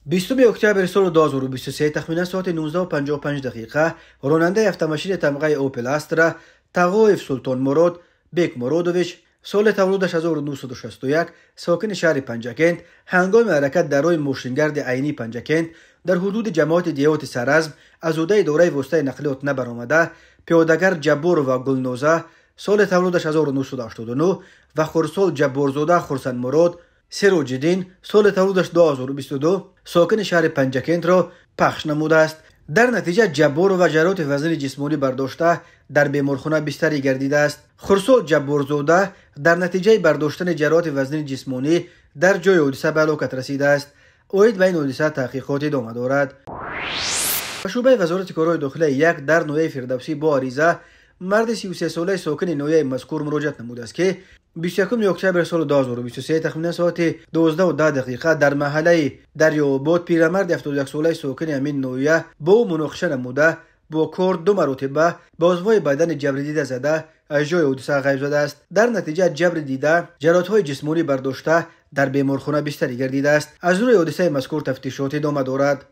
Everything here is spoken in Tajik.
20 октябри соли 2023 тахминан соати 19:55 дақиқа ронандаи автомашини тамғаи Опел Астра Тағоев Султонмурод Бекмуродович, соли таваллудаш 1961, сокини шаҳри Панҷакент, ҳангоми ҳаракат дар роҳи мошингарди Айнии Панҷакент дар ҳудуди ҷамоати деҳоти Саразм аз ӯҳдаи идораи воситаи нақлиёт набаромада, пиёдагар Ҷабборова Гулноза, соли таваллудаш 1989, ва хурдсол Ҷабборзода Хурсандмурод Сироҷиддин, соли таваллудаш 2022, сокини шаҳри Панҷакентро пахш намудааст. Дар натиҷа Ҷабборова ҷароҳати вазнини ҷисмонӣ бардошта, дар беморхона бистарӣ гардидааст. Хурдсол Ҷабборзода дар натиҷаи бардоштани ҷароҳати вазнини ҷисмонӣ дар ҷои ҳодиса ба ҳалокат расидааст. Оид ба ин ҳодиса таҳқиқот идома дорад. Ба шӯъбаи Вазорати корҳои дохилаи 1 дар ноҳияи Фирдавсӣ бо ариза марди 33-солаи сокини ноҳияи мазкур муроҷиат намудааст, ки 21 октябри соли 2023 тахминан соати 12:10 дақиқа дар маҳаллаи Дарёобод пирамарди 71-солаи сокини ҳамин ноҳия бо ӯ муноқиша намуда, бо корд 2 маротиба ба узвҳои бадани ҷабрдида зада, аз ҷои ҳодиса ғайб задааст. Дар натиҷа ҷабрдида ҷароҳатҳои ҷисмонӣ бардошта, дар беморхона бистарӣ гардидааст. Аз рӯи ҳодисаи мазкур тафтишот идома дорад.